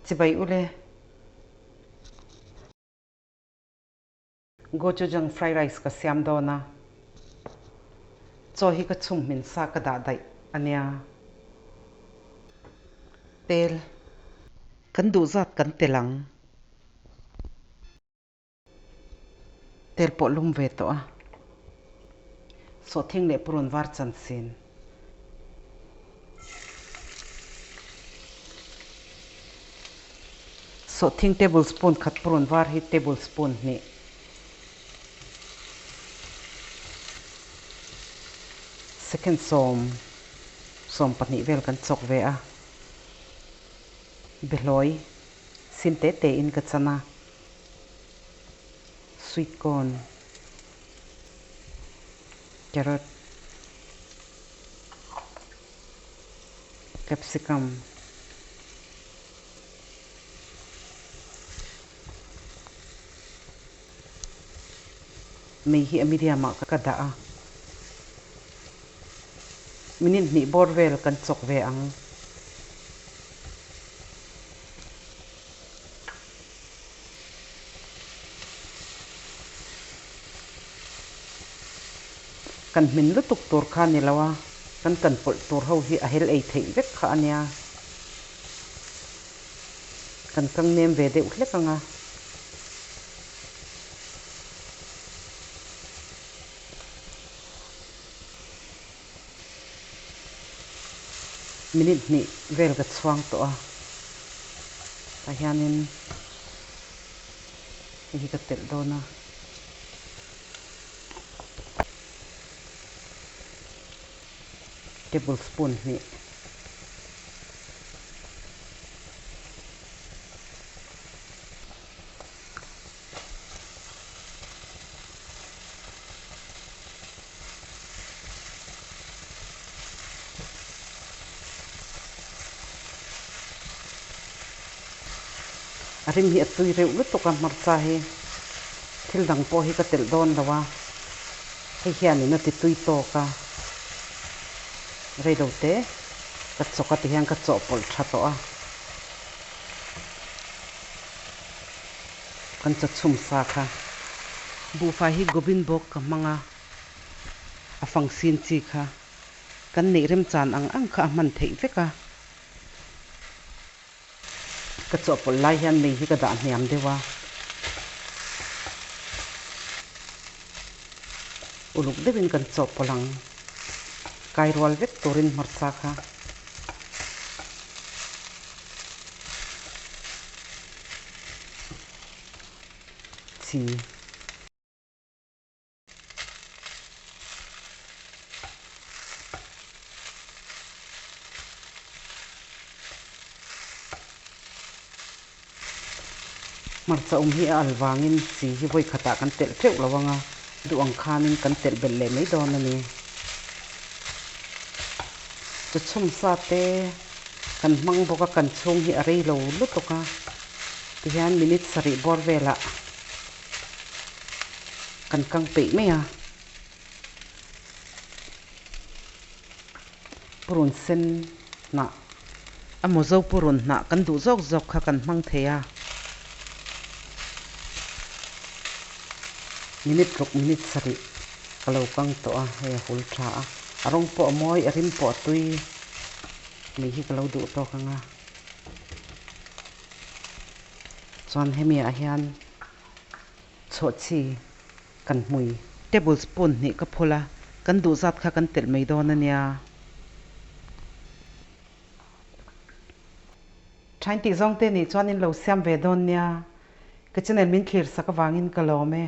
Chibai ule. Gochujang fried rice ka siam dawn a, chaw hi ka chhum hmin sa ka dah daih a nia. Tel kan duh zat kan tel ang. Tel pawh lum ve tawh a, sawhthing leh purun var chansin. Sawhthing tablespoon khat purun var hi tablespoon hnih. Second sawm, 12 vel kan chawk ve a. Behlawi sin te te in ka chan a. Sweet corn, carrot, capsicum. Mei hi a medium ah ka dah a, minute hnih bawr vel kan chawk ve ang. Kan hmin lutuk tur kha ni lo a, kan kan pawlh tur ho hi a hel ei theih vek kha a nia. Kan kang nem ve deuh hlek ang a. Minute hnih vel ka chhuang tawh a, tah hianin hei hi ka telh dawn a. Tablespoon hnih. A rim hi a tui reuh lutuk a hmarcha hi thil dang pawh hi ka telh dawn lo a, hei hianin a ti tui tawk a, rei lo te ka chawk a ti hian ka chawhpawlh tha tawh a, kan chaw chhum sa kha. Buhfai hi gobin bawk ka hmang a. A fang sin chi kha kan neih remchan ang ang kha a hman theih vek a. Ka chawhpawlh lai hian mei hi ka dah hniam deuh a. Uluk deuhin kan chawhpawlh ang. Kai rual vek turin hmarcha kha. Chi. Hmarcha awm hi a al vangin chi hi vawi khatah kan telh teuh lo ang a, duh ang khanin kan telh belh leh mai dawn a ni. Chu chhumsa te kan hmang bawk a, kan chhung hi a rei lo lutuk a, tihian minute sarih bawr velah Kan kang peih mai a, purun sen hnah a maw purun hnah kan duh zawk zawk kha kan hmang thei a, minute ruk minute sarih ka lo kang tawh a, hei a hul tha a, a rawng pawh a mawi a rim pawh a tui mai hi ka lo duh tawk ang a. Chuan hemi ah hian chhawhchhi kan hmui. Table spoon hnih ka phul a, kan duh zat kha kan telh mai dawn a nia. Thain tih zawng te nih chuan in lo siam ve dawn nia. Ka channel min thlir sak avangin ka lawm e.